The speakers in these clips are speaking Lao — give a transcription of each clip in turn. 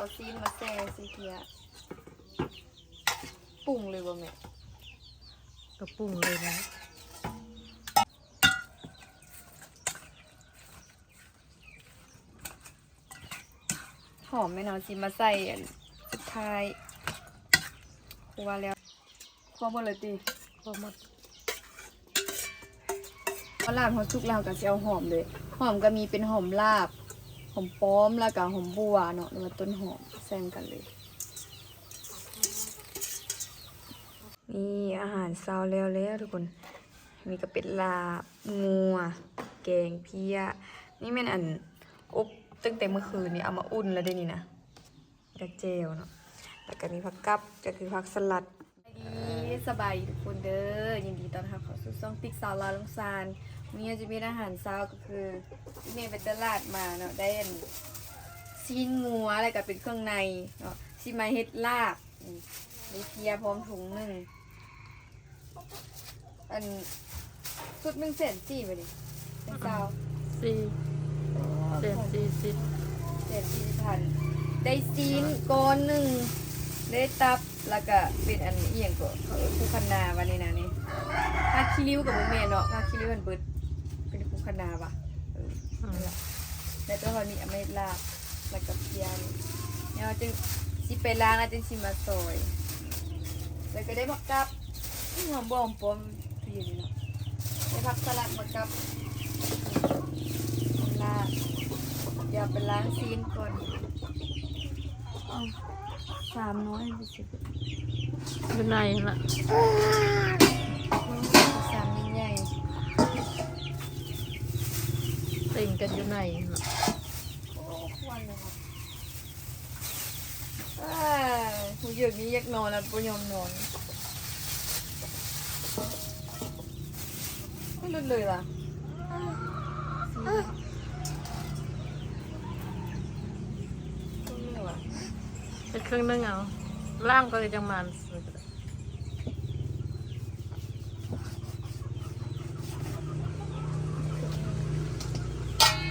ເອົາຊີ້ນມາແຊ່ໃສ່ເທຍ. ປຸງເລີຍບໍ່ແມ່? ກໍປຸງເລີຍນະ. ຫອມແມ່ນເຮົາຊິມາໃສ່ອັນສຸດທ້າຍ. ຄົວແລ້ວ ຄົວໝົດເລີຍຕິ? ຄົວໝົດ. ພໍລາບເຮົາສຸກແລ້ວ ເຮົາກໍຊິເອົາຫອມເລີຍ. ຫອມກໍມີເປັນຫອມລາບ, ຫອມປ້ອມ ແລ້ວກໍຫອມບົ່ວເນາະ ຫຼືວ່າຕົ້ນຫອມ ໃສ່ນຳກັນເລີຍ. ນີ້ອາຫານເຊົ້າແລ້ວແລ້ວທຸກຄົນ. ນີ້ກໍເປັນລາບງົວ ແກງເພຍ. ນີ້ແມ່ນອັນອົບຕັ້ງແຕ່ມື້ຄືນນີ້ ເອົາມາອຸ່ນແລ້ວເດ້ນີ້ນະ. ກະແຈ່ວເນາະ ແລ້ວກະມີຜັກກັບ ກະຄືຜັກສະຫຼັດ. ສະບາຍດີ ສະບາຍດີທຸກຄົນເດີ ຍິນດີຕ້ອນຮັບເຂົ້າສູ່ຊ່ອງຕິກສາວລາວລົງຊານ. ມື້ນີ້ເຮົາຈະເຮັດອາຫານເຊົ້າ ກໍຄືແມ່ໄປຕະຫຼາດມາເນາະ ໄດ້ອັນຊີ້ນງົວ ແລ້ວກະເປັນເຄື່ອງໃນເນາະ ຊິມາເຮັດລາບ. ນີ້ ມີເພຍພ້ອມຖົງໜຶ່ງ. ອັນຊຸດໜຶ່ງແສນສີ່ບໍນີ້? ແສນຊາວ ສີ່ ໂອ້ ແສນສີ່ສິບ ແສນສີ່ສິບພັນ. ໄດ້ຊີ້ນກ້ອນໜຶ່ງ ໄດ້ຕັບ ແລ້ວກະເປັນອັນອີ່ຫຍັງກໍ ເຂົາເອີ້ນພູຄະນາວ່ານີ້ນະ. ນີ້ ຜັກຂີ້ລິ້ວກໍບໍ່ແມ່ນເນາະ ຜັກຂີ້ລິ້ວມັນເບິດ ເປັນພູຄະນາຫວາ? ເອີ ອືມ ນັ້ນລະ. ແລ້ວກໍເຮົານີ້ເອົາມາເຮັດລາບ ແລ້ວກໍເພຍນີ້ ແລ້ວຈຶ່ງຊິໄປລ້າງ ແລ້ວຈຶ່ງຊິມາຊອຍ. ແລ້ວກໍໄດ້ຜັກກັບ ຫອມປ້ອມ ຫອມປ້ອມ ຄືຢູ່ນີ້ເນາະ ໄດ້ຜັກສະຫຼັດມາກັບລາບ. ດຽວໄປລ້າງຊີ້ນກ່ອນ. ເອົາ ສາມໜ່ວຍ ຢູ່ໃນຫັ້ນລະ ສາມໃຫຍ່ໆ ເຕັງກັນຢູ່ໃນຫັ້ນລະ. ໂອ້ ຄວັນເລີຍເນາະ. ເອີ ຜູ້ຍິງນີ້ຢາກນອນລະບໍ່ຍອມນອນ ບໍ່ຫຼຸດເລີຍຫວາ? ເປັນເຄື່ອງໜຶ່ງເອົາ ລ້າງກໍໄດ້ ຈັ່ງມາ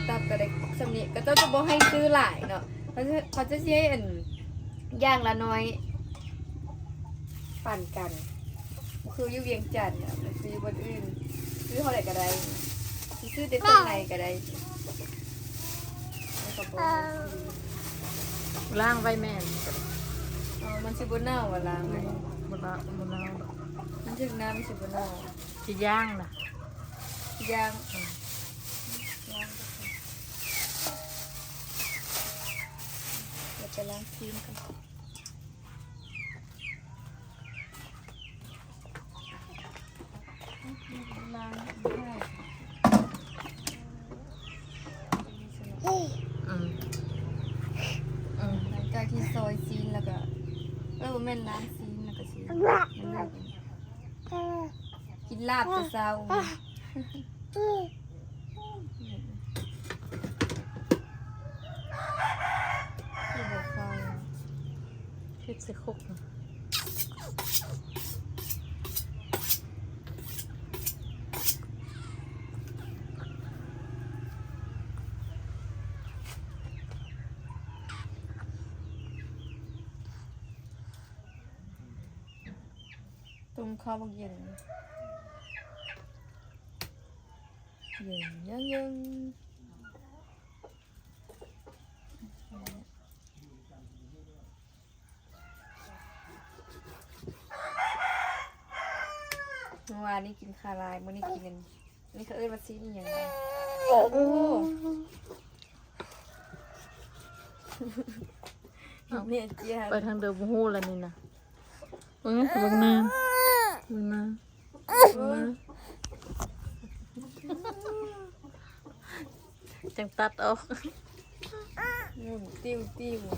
ຕັບກໍໄດ້ສ່ຳນີ້ ເຂົາເຈົ້າຈະບໍ່ໃຫ້ຊື້ຫຼາຍເນາະ ເຂົາຈະ ເຂົາຈະຊິໃຫ້ອັນຢ່າງລະໜ້ອຍປັນກັນ ບໍ່ຄືຢູ່ວຽງຈັນນະ ບໍ່ຄືຢູ່ບ່ອນອື່ນ ຊື້ເທົ່າໃດກໍໄດ້ ຊິຊື້ແຕ່ເຄື່ອງໃນກໍໄດ້. ລ້າງໄວ້ແມ່ ເອີ ມັນຊິບໍ່ເນົ່າຫວາ ລ້າງໄວ້ ບໍ່ເນົ່າ ບໍ່ເນົ່າດອກ ມັນຖືກນ້ຳມັນຊິບໍ່ເນົ່າ. ຊິຍ່າງນະ ຊິຍ່າງ ອືມ ດຽວໄປລ້າງຊີ້ນກ່ອນ. ອືມ ອືມ ຫຼັງຈາກທີ່ຊອຍຊີ້ນແລ້ວກໍ ເອີ ບໍ່ແມ່ນ ລ້າງຊີ້ນແລ້ວກໍຊິ ມັນເລີກ ກິນລາບແຕ່ເຊົ້າ. ເຮັດໃສ່ຄົກນະ ຕົ້ມເຂົ້າບັກເຢັນ ເຢັນ ເຢັນ ເຢັນ. ມື້ວານນີ້ກິນຂາລາຍ ມື້ນີ້ກິນອັນ ນີ້ເຂົາເອີ້ນວ່າຊີ້ນອີ່ຫຍັງວະ? ໂອ້ ແມ່ເຈ້ຍ ໄປທາງເດີບໍ່ຮູ້ແລ້ວນີ້ນະ. ເບິ່ງ ເບິ່ງໜ້າ ເບິ່ງໜ້າ ເບິ່ງໜ້າ ຈັ່ງຕັດອອກ ໝູນຕິວໆ.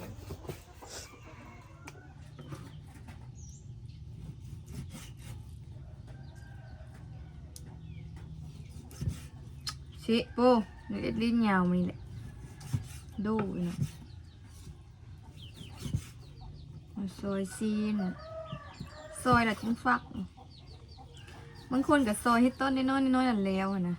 ຊິ ໂປ້ ເຮັດລີ້ນຍາວມານີ້ແຫຼະ ໂດຍເນາະ. ມາຊອຍຊີ້ນ ຊອຍລະຈຶ່ງຟັກ. ບາງຄົນກໍຊອຍເຮັດຕອນນ້ອຍໆ ນ້ອຍໆ ນັ້ນແລ້ວຫັ້ນນະ.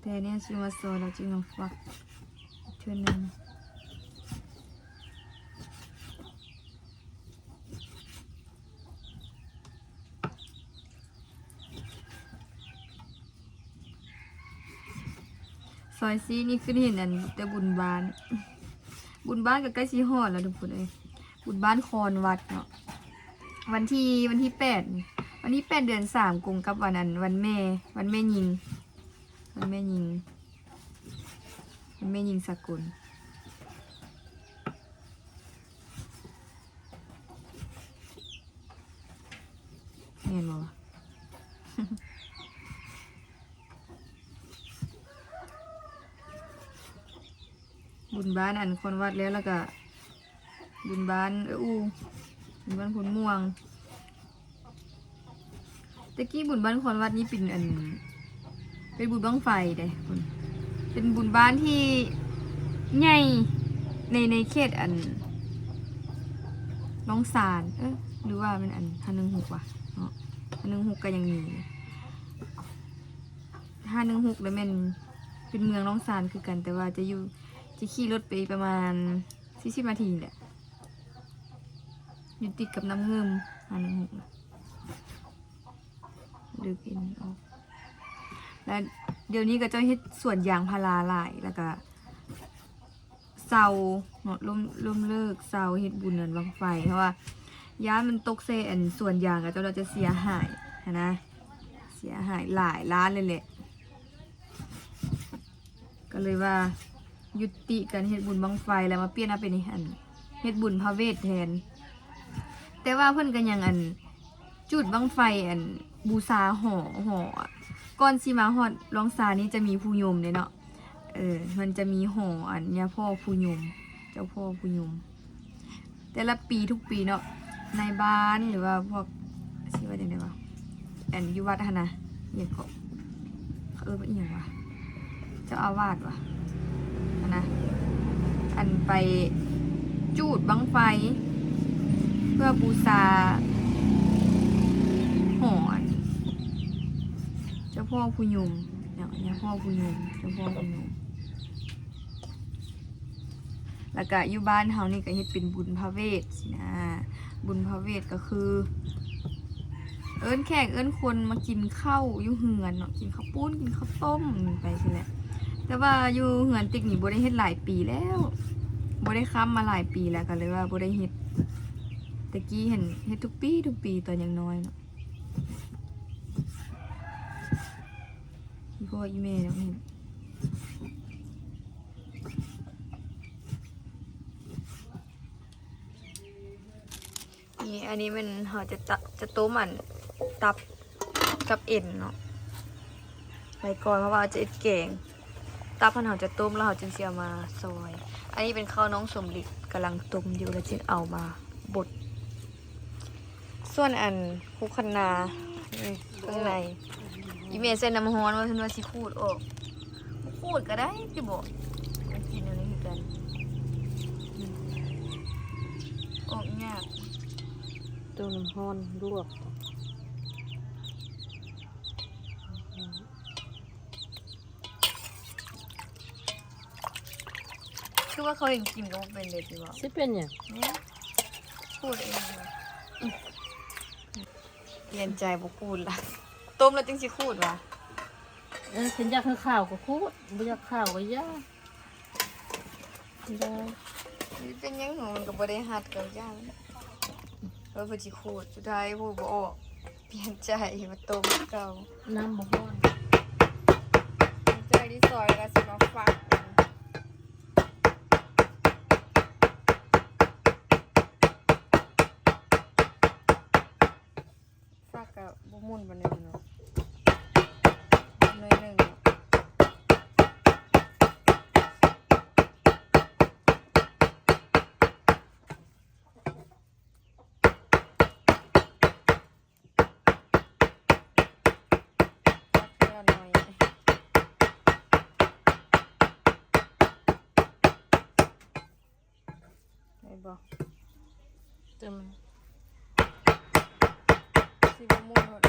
ແຕ່ນີ້ຊິມາຊອຍແລ້ວຈຶ່ງມາຟັກອີກເທື່ອໜຶ່ງ. ຊອຍຊີ້ນີ້ຄືເຫັນອັນແຕ່ບຸນບ້ານ ບຸນບ້ານກໍໃກ້ຊິຮອດແລ້ວທຸກຄົນເອີຍ. ບຸນບ້ານຄອນວັດເນາະ ວັນທີ ວັນທີແປດ ວັນທີແປດ ເດືອນສາມ ກົງກັບວັນອັນ ວັນແມ່ ວັນແມ່ຍິງ ວັນແມ່ຍິງ ວັນແມ່ຍິງສາກົນ. ແມ່ນບໍ່ວະ? ບຸນບ້ານອັນຄອນວັດແລ້ວ ແລ້ວກະບຸນບ້ານເອື້ອອູ່ ບຸນບ້ານໂພນມ່ວງ. ແຕ່ກີ້ບຸນບ້ານຄອນວັດນີ້ເປັນອັນ ເປັນບຸນບັ້ງໄຟເດ້ ເປັນບຸນບ້ານທີ່ໃຫຍ່ໃນ ໃນເຂດອັນ ໜອງສານ ເອີ ຫຼືວ່າແມ່ນອັນ ຫ້າໜຶ່ງຫົກ ວະເນາະ ຫ້າໜຶ່ງຫົກ ກໍຍັງມີ ຫ້າໜຶ່ງຫົກ ແລ້ວແມ່ນເປັນເມືອງໜອງສານຄືກັນ ແຕ່ວ່າຈະຢູ່ ຈະຂີ່ລົດໄປປະມານສີ່ສິບນາທີນີ້ແຫຼະ ຢູ່ຕິດກັບນ້ຳງື່ມ ຫ້າໜຶ່ງຫົກ ນະ ເລິກເອັນອອກ. ແລ້ວດຽວນີ້ເຂົາເຈົ້າເຮັດສວນຢາງພາລາຫຼາຍ ແລ້ວກະເຊົາເນາະ ລົ້ມ ລົ້ມເລີກເຊົາເຮັດບຸນອັນບັ້ງໄຟ ເພາະວ່າຢ້ານມັນຕົກໃສ່ອັນສວນຢາງ ເຂົາເຈົ້າຈະເສຍຫາຍຫັ້ນນະ ເສຍຫາຍຫຼາຍລ້ານເລີຍແຫຼະ. ກໍເລີຍວ່າຍຸຕິການເຮັດບຸນບັ້ງໄຟ ແລ້ວມາປ່ຽນເອົາເປັນອັນ ເຮັດບຸນພະເວດແທນ. ແຕ່ວ່າເພິ່ນກໍຍັງອັນ ຈູດບັ້ງໄຟອັນ ບູຊາຫໍ ຫໍ ກ່ອນຊິມາຮອດລອງຊານີ້ຈະມີພູຍົມເດ້ເນາະ ເອີ ມັນຈະມີຫໍອັນ ຍາພໍ່ພູຍົມ ເຈົ້າພໍ່ພູຍົມ. ແຕ່ລະປີທຸກປີເນາະ ໃນບ້ານ ຫຼືວ່າພວກ ຊິວ່າຈັ່ງໃດວະ ອັນຢູ່ວັດຫັ້ນນະ ອີ່ຫຍັງເກາະ ເຂົາເອີ້ນວ່າອີ່ຫຍັງວະ ເຈົ້າອາວາດວະ ຫັ້ນນະ ອັນໄປຈູດບັ້ງໄຟ ເພື່ອບູຊາຫໍອັນ ເຈົ້າພໍ່ພູຍົມເນາະ ຍາພໍ່ພູຍົມ ເຈົ້າພໍ່ພູຍົມ. ແລ້ວກະຢູ່ບ້ານເຮົານີ້ກະເຮັດເປັນບຸນພະເວດຊີ້ນະ ບຸນພະເວດກໍຄື ເອີ້ນແຂກເອີ້ນຄົນມາກິນເຂົ້າຢູ່ເຮືອນເນາະ ກິນເຂົ້າປຸ້ນ ກິນເຂົ້າຕົ້ມໄປຊີ້ແຫຼະ. ແຕ່ວ່າຢູ່ເຮືອນຕິກນີ້ບໍ່ໄດ້ເຮັດຫຼາຍປີແລ້ວ ບໍ່ໄດ້ຄ້ຳມາຫຼາຍປີແລ້ວ ກໍເລີຍວ່າບໍ່ໄດ້ເຮັດ. ແຕ່ກີ້ຫັ້ນເຮັດທຸກປີ ທຸກປີຕອນຍັງນ້ອຍເນາະ ອີ່ພໍ່ອີ່ແມ່ເນາະ ນີ້ ອັນນີ້ແມ່ນເຮົາຈະຕະ ຈະຕົ້ມອັນຕັບກັບເອັນເນາະໄວ້ກ່ອນ ເພາະວ່າເຮົາຈະເຮັດແກງ. ຕັບຫັ້ນເຮົາຈະຕົ້ມ ແລ້ວເຮົາຈຶ່ງຊິເອົາມາຊອຍ. ອັນນີ້ເປັນເຂົ້ານ້ອງສົມລິດ ກຳລັງຕົ້ມຢູ່ ແລ້ວຈຶ່ງເອົາມາບົດ. ສ່ວນອັນ ຄູກຄະນ້າ ນີ້ ເຄື່ອງໃນ ອີ່ແມ່ໃສ່ນ້ຳຮ້ອນວ່າ ເພິ່ນວ່າຊິຂູດອອກ. ບໍ່ຂູດກໍໄດ້ຕິບໍ ມັນກິນອັນນີ້ຄືກັນ ອອກຍາກ. ຕົ້ມນ້ຳຮ້ອນລວກ. ຄືວ່າເຂົາເຫັນກິນກໍບໍ່ເປັນເດ້ຕິບໍ? ຊິເປັນຫຍັງ? ຂູດເອງ. ປ່ຽນໃຈບໍ່ຂູດລະ ຕົ້ມແລ້ວຈຶ່ງຊິຂູດຫວາ? ເອີ ຄັນຢາກໃຫ້ຂາວກໍຂູດ ບໍ່ຢາກຂາວກໍຢ່າ. ໄດ້ ເປັນຫຍັງ ມັນກໍບໍ່ໄດ້ຮັດກັບຢ່າງ ວ່າເພິ່ນຊິຂູດ ສຸດທ້າຍຂູດບໍ່ອອກ. ປ່ຽນໃຈມາຕົ້ມເກົ່າ. ນ້ຳບໍ່ຮ້ອນ. ຫຼັງຈາກທີ່ຊອຍແລ້ວກໍຊິມາຟັກ. ຟັກກໍບໍ່ໝຸ່ນປານໃດເນາະ ໜ້ອຍໜຶ່ງ. ໄດ້ບໍ່? ຕື່ມ ຊິບໍ່ໝຸ່ນໂລດ.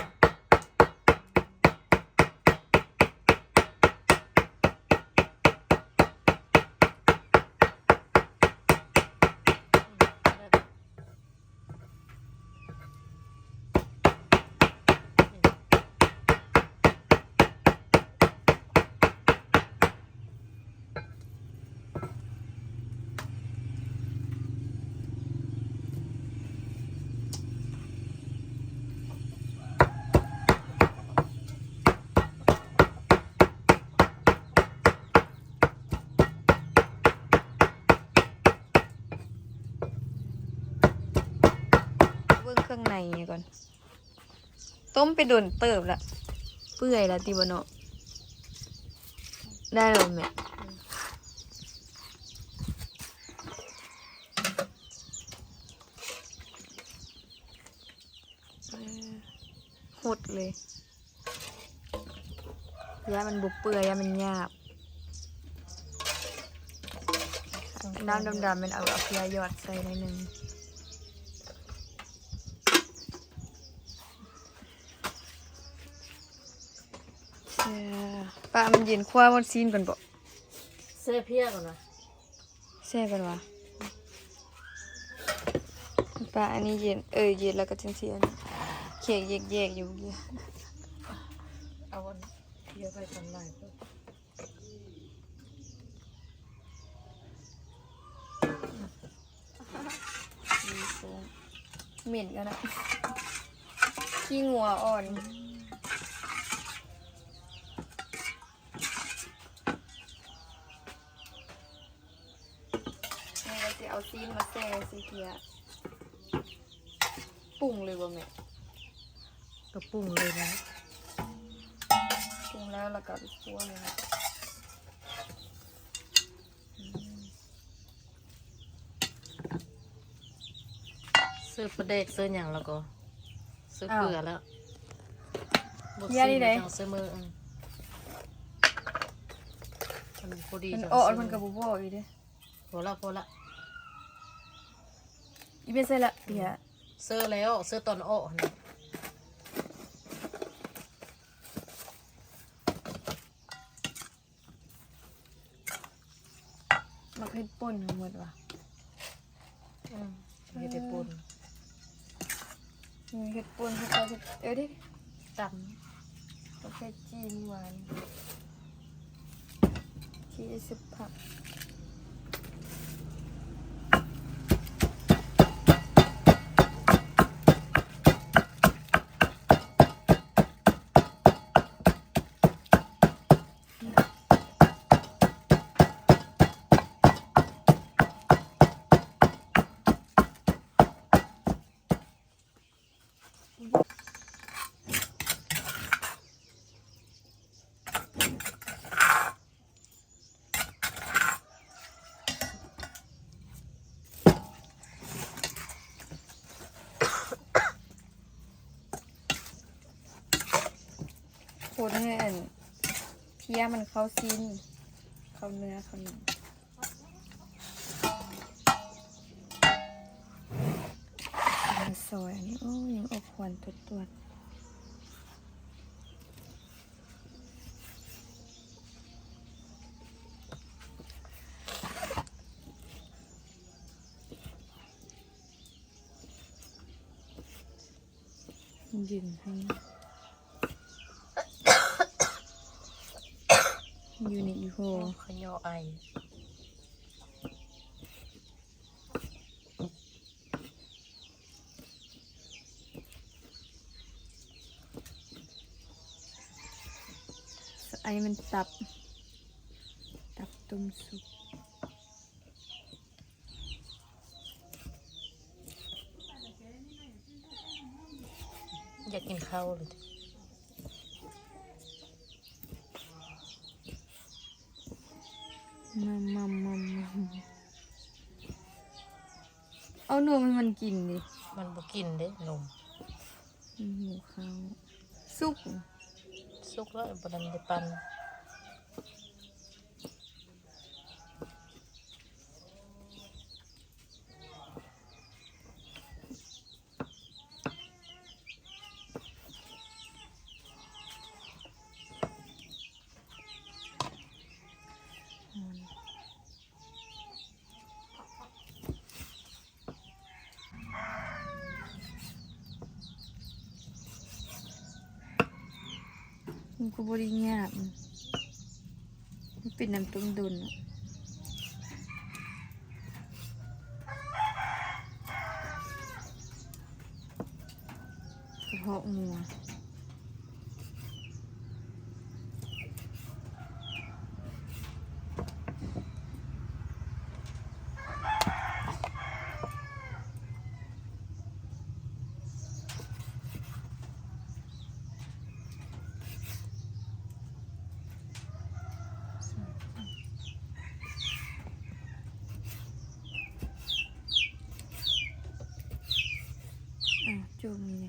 ເຄື່ອງໃນກ່ອນ. ຕົ້ມໄປດົນເຕີບລະ ເປື່ອຍລະຕິບໍ່ເນາະ. ໄດ້ແລ້ວແມ່. ເອີ ຫົດເລີຍ. ຢ້ານມັນບໍ່ເປື່ອຍ, ຢ້ານມັນຫຍາບ. ນ້ຳດຳໆ ແມ່ນເອົາ ເອົາເກືອຫຍອດໃສ່ໜ້ອຍໜຶ່ງ. ເອີ ປະມັນເຢັນ ຂົ້ວໝົດຊີ້ນກ່ອນບໍ? ແຊ່ເພຍກ່ອນນະ. ແຊ່ກ່ອນຫວາ? ປະອັນນີ້ເຢັນ ເອີ ເຢັນແລ້ວກໍຈັ່ງຊິອັນ ແຍກ ແຍກ ແຍກຢູ່. ເອົາອັນເພຍໄປທາງໃນ. ເໝັນກັນນະ ຂີ້ງົວອ່ອນ. ແມ່ກໍຊິເອົາຊີ້ນມາແຊ່ໃສ່ເກືອ. ປຸງເລີຍບໍ່ແມ່? ກໍປຸງເລີຍນະ. ປຸງແລ້ວ ແລ້ວກໍໄປຂົ້ວເລີຍນະ. ອືມ ເສີປາແດກ ເສີຫຍັງແລ້ວກໍເສີເກືອແລ້ວ. ບໍ່ ເກືອນີ້ໃດ ເສີມື. ອືມ ມັນພໍດີ ມັນອອກ ເສີມື ມັນກໍບໍ່ບອກອີກເດ້. ພໍລະ ພໍລະ. ອີເມໃສ່ລະ ເກືອ ເສີແລ້ວ ເສີຕອນອອກຫັ້ນນະ. ມັກເຮັດປົ່ນທັງໝົດຫວາ? ອືມ ເຮັດແຕ່ປົ່ນ. ເຮັດປົ່ນ ເຮັດ ເອີ ເດ້ ຕຳ ປະເພດຈີນຫວານ ທີ່ສຸດຜັກ. ຄົນໃຫ້ອັນເພຍມັນເຂົ້າຊີ້ນ ເຂົ້າເນື້ອ ເຂົ້າຫຍັງ. ຊອຍອັນນີ້ ໂອ້ ຍັງອອກຄວັນຕວດໆ. ເຢັນໃຫ້ ຢູ່ນີ້ອີ່ໂຫ ຂະຍໍໄອ. ອັນນີ້ມັນຕັບ ຕັບຕົ້ມສຸກ. ຢາກກິນເຂົ້າເລີຍ. ມັມໆໆໆ ເອົານົມໃຫ້ມັນກິນເດ້. ມັນບໍ່ກິນເດ້ນົມ. ອືມ ຫິວເຂົ້າ. ສຸກ ສຸກແລ້ວ ບໍ່ທັນໄດ້ປັ່ນ. ມັນກໍບໍ່ໄດ້ຍາກ ມັນເປັນນ້ຳຕົ້ມດົນ. ກະເພາະງົວ. ຈຸ່ມນີ້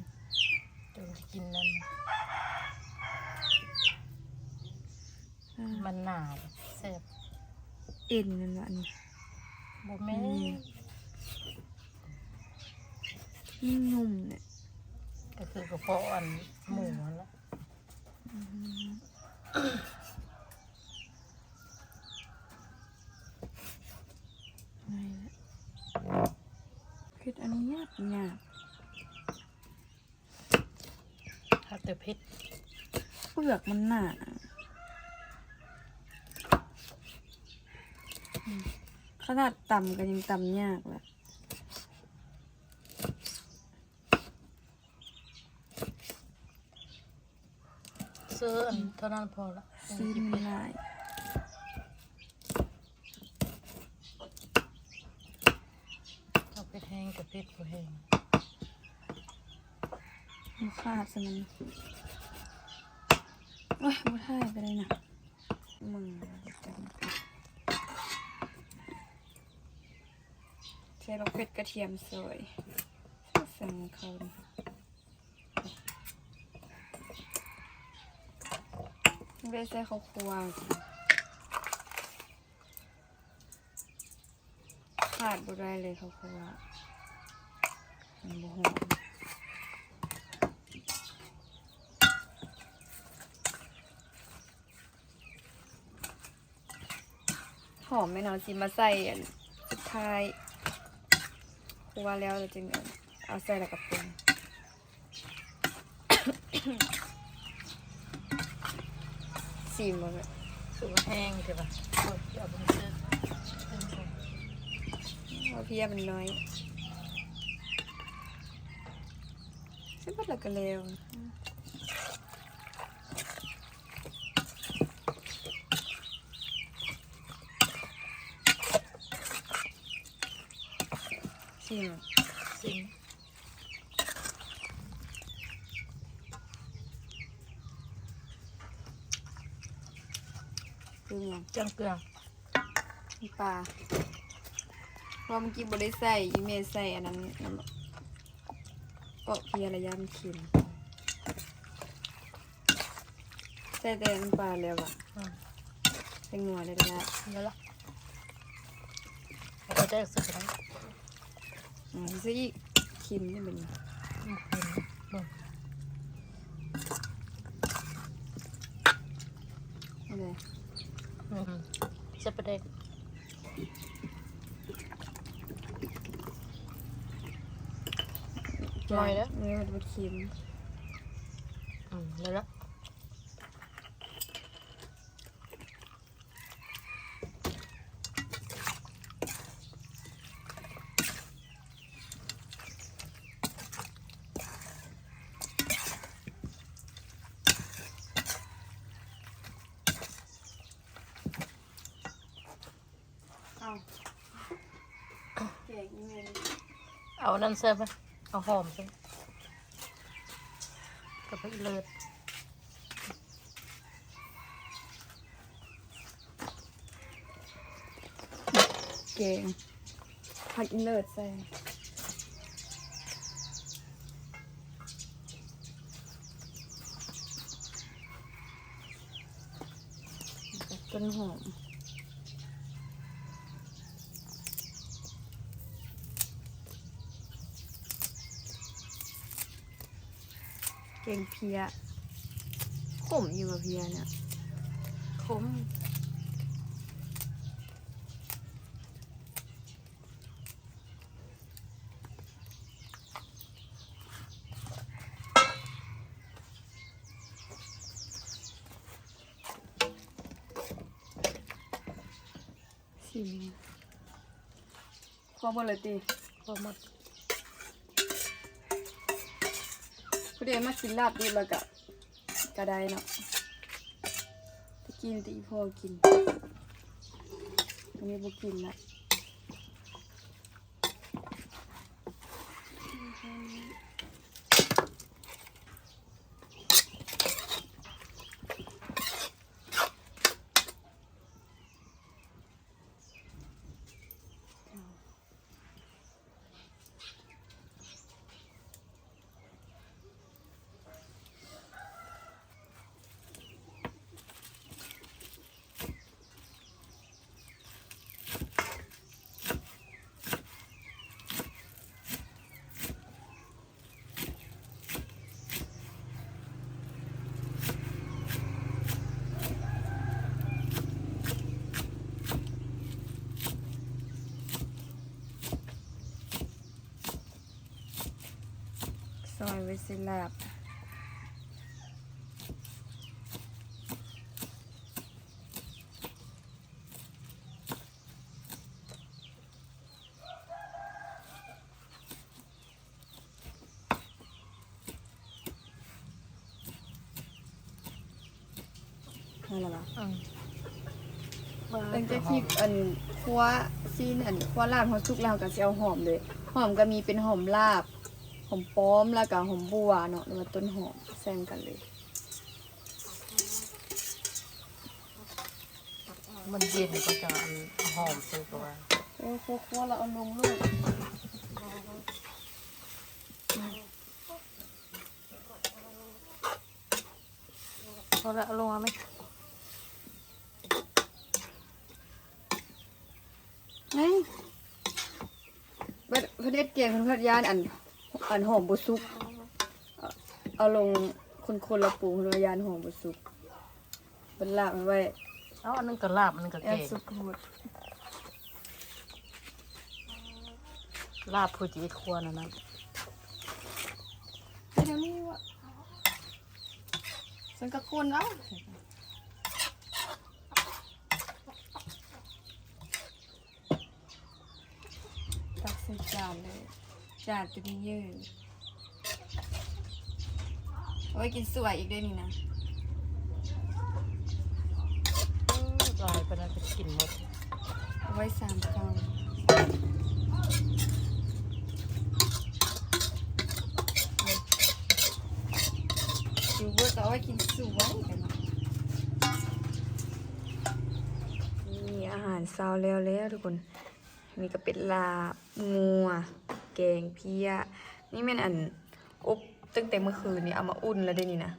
ຈຸ່ມຊິກິນນັ້ນ ອ່າ ມັນໜາແຊບ ເອັນນັ້ນລະ ອັນນີ້ ບໍ່ແມ່ນ ມັນຫຍຸ້ມແຫຼະ ກໍຄືກະເພາະອັນໝູຫັ້ນລະ ອືມ ງ່າຍແຫຼະ ເຮັດອັນນີ້ຍາກ ຍາກ ຫາແຕ່ເຜັດ ເປືອກມັນໜາ ອືມ ຂະໜາດຕຳກໍຍັງຕຳຍາກລະ. ເຊີອັນເທົ່ານັ້ນພໍລະ ຊີນມັນຫຼາຍ ເອົາເຜັດແຮງກັບເຜັດບໍ່ແຮງ ບໍ່ຂາດຊະມັນ ໂອ້ຍ ບໍ່ຖ່າຍກໍໄດ້ນະ ມຶງ ໃສ່ບັກເຜັດກະທຽມຊອຍ ສັ່ງເຂົານີ້ ບໍ່ໄດ້ໃສ່ເຂົ້າຂົ້ວ ຂາດບໍ່ໄດ້ເລີຍເຂົ້າຂົ້ວ ມັນບໍ່ຫອມ. ຫອມແມ່ນເຮົາຊິມາໃສ່ອັນສຸດທ້າຍ ຄົວແລ້ວ ແລ້ວຈຶ່ງເອົາໃສ່ ແລ້ວກໍປຸງ ຊີມເບິ່ງ ຄືວ່າແຮງແທ້ວ່າ ເອົາເພຍມັນນ້ອຍ ໃສ່ເບິດແລ້ວກໍແລ້ວ. ຊີມ ຊີມ ເປັນຫຍັງ? ຈ້າງເກືອ ນ້ຳປາ ເພາະວ່າເມື່ອກີ້ບໍ່ໄດ້ໃສ່ ອີ່ແມ່ໃສ່ອັນນັ້ນ ນ້ຳ ເກາະເພຍລະຢ້ານມັນເຄັມ. ໃສ່ແຕ່ນ້ຳປາແລ້ວຫວາ? ອືມ ແປ້ງນົວໄດ້ລະ ໄດ້ລະ ເອົາໄປແຕ່ງສຸກໄດ້ ອືມ ໃສ່ອີກ ເຄັມນີ້ບັດນີ້ ອືມ ເຄັມ ເບິ່ງ ນີ້ເດ້ ອືມ ໃສ່ປາແດກ ໜ້ອຍເດີ ເອີ ມັນເຄັມ ອືມ ໄດ້ລະ. ເອົາ ແກງອີ່ແມ່ ເອົາອັນນັ້ນໃສ່ໄປ ເອົາຫອມໃສ່ ກັບຜັກອີເລີດ ແກງຜັກອີເລີດໃສ່. ຕົ້ນຫອມ ແກງເພຍ ຂົມຢູ່ບໍ່ເພຍເນຍ? ຂົມ. ຊິມ ພໍໝົດແລ້ວຕິ? ພໍໝົດ. ຜູ້ໃດມັກກິນລາບດິບແລ້ວກະ ກະໄດ້ເນາະ. ຕະກີ້ມີແຕ່ອີ່ພໍ່ກິນ ມື້ນີ້ບໍ່ກິນລະ. ເ ຊອຍໄວ້ໃສ່ລາບ. ພໍແລ້ວຫວາ? ອືມ ເບິ່ງແຕ່ຄລິບອັນ ຂົ້ວຊີ້ນ ອັນ ຂົ້ວລາບເຮົາສຸກແລ້ວ ເຮົາກໍຊິເອົາຫອມເລີຍ. ຫອມກໍມີເປັນຫອມລາບ, ຫອມປ້ອມ ແລ້ວກໍຫອມບົ່ວເນາະ ຫຼືວ່າຕົ້ນຫອມ ໃສ່ນຳກັນເລີຍ. ມັນເຢັນກໍຈະອັນຫອມເລີຍກໍວ່າ. ໂອ້ ຂົ້ວໆ ແລ້ວເອົາລົງໂລດ. ພໍແລ້ວ ເອົາລົງເອົາໄໝ? ເຮີ້ຍ ບັດເພິ່ນເຮັດແກງ ເພິ່ນພັດຢ້ານອັນ ອັນຫອມບໍ່ສຸກ ເອົາລົງຄົນໆ ແລ້ວປຸງ ເພິ່ນວ່າຢ້ານຫອມບໍ່ສຸກ. ເພິ່ນລາບໄວ້ ເອົາ ອັນໜຶ່ງກໍລາບ ອັນໜຶ່ງກໍແກງ ສຸກໝົດ. ລາບຜູ້ຈີດຄົວນັ້ນນະ ເຮັດແນວນີ້ວະ ຊັ້ນກໍຄົນເອົາ. ຕັກໃສ່ຈານເລີຍ ຈານໂຕນີ້ເຢີ ເອົາໄວ້ກິນສວຍອີກເດ້ນີ້ນະ. ເອີ ຫຼາຍປານນັ້ນກໍກິນໝົດ ເອົາໄວ້ສາມເຂົ້າ. ຢູ່ເບິດກໍເອົາໄວ້ກິນສວຍກັນ. ນີ້ອາຫານເຊົ້າແລ້ວແລ້ວທຸກຄົນ. ນີ້ກໍເປັນລາບງົວ ແກງເພຍ. ນີ້ແມ່ນອັນອົບຕັ້ງແຕ່ມື້ຄືນນີ້ ເອົາມາອຸ່ນແລ້ວເດ້ນີ້ນະ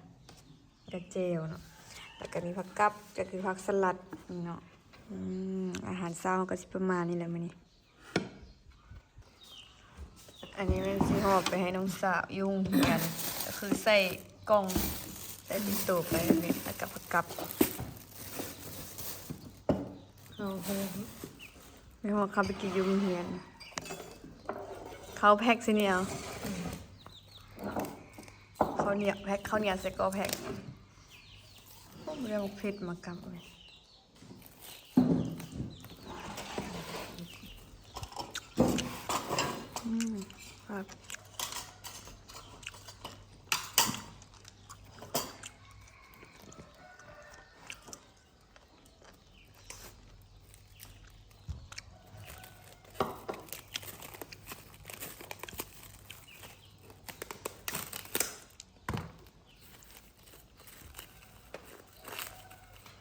ກະແຈ່ວເນາະ ແລ້ວກໍມີຜັກກັບ ກໍຄືຜັກສະຫຼັດນີ້ເນາະ. ອືມ ອາຫານເຊົ້າເຮົາກໍຊິປະມານນີ້ແຫຼະມື້ນີ້. ອັນນີ້ແມ່ນຊິຫອບໄປໃຫ້ນ້ອງສາວຢູ່ໂຮງຮຽນ ກໍຄືໃສ່ກ່ອງ ໃສ່ຕິດໂຕໄປແບບນີ້ ແລ້ວກໍຜັກກັບ. ເອົາ ແມ່ນວ່າເຂົ້າໄປກິນຢູ່ໂຮງຮຽນ ເຂົ້າແພັກຊິແນວ ເຂົ້າໜຽວແພັກ ເຂົ້າໜຽວໃສ່ກໍແພັກ. ໂອ້ ບໍ່ໄດ້ໝາກເຜັດໝາກກັບເລີຍ. ອືມ ຄັກ.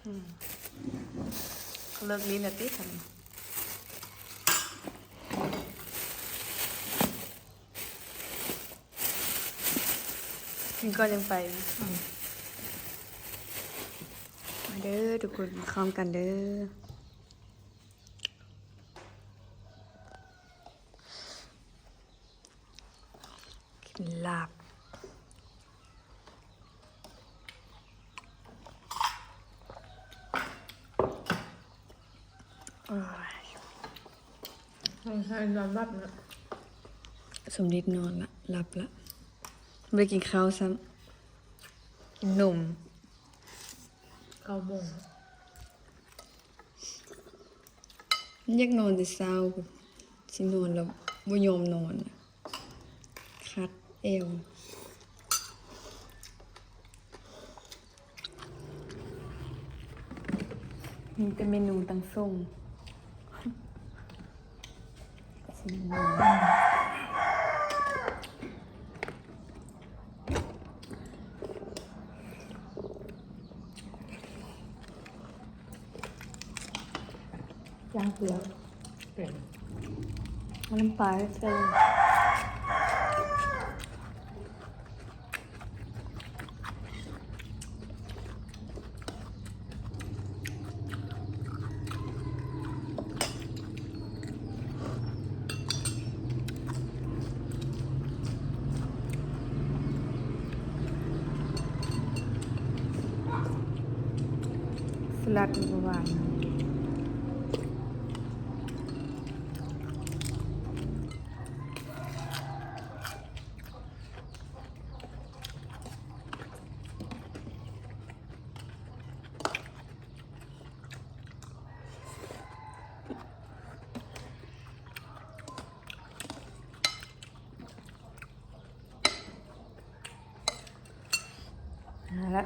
ອືມ ເລີກຫຼິ້ນແລ້ວຕິ ກິນກ່ອນຍັງໄປ. ອືມ ມາເດີທຸກຄົນ ມາເຂົ້າກັນເດີ. ກິນລາບ. ໂອ້ຍ ໃຫ້ນອນຫຼັບລະ. ສົມເດັດນອນລະ ຫຼັບລະ ບໍ່ໄດ້ກິນເຂົ້າຊ້ຳ ກິນນົມ. ເກົ້າໂມງ ຢາກນອນແຕ່ເຊົ້າ ຊິນອນແລ້ວບໍ່ຍອມນອນ ຄັດແອວ. ມີແຕ່ເມນູຕັ້ງສົ່ງ. ຢ່າງເກືອ ເປັນ ມັນນ້ຳປາແຊບ. ສະຫຼັດນີ້ກໍຫວານ. ເອົາລະ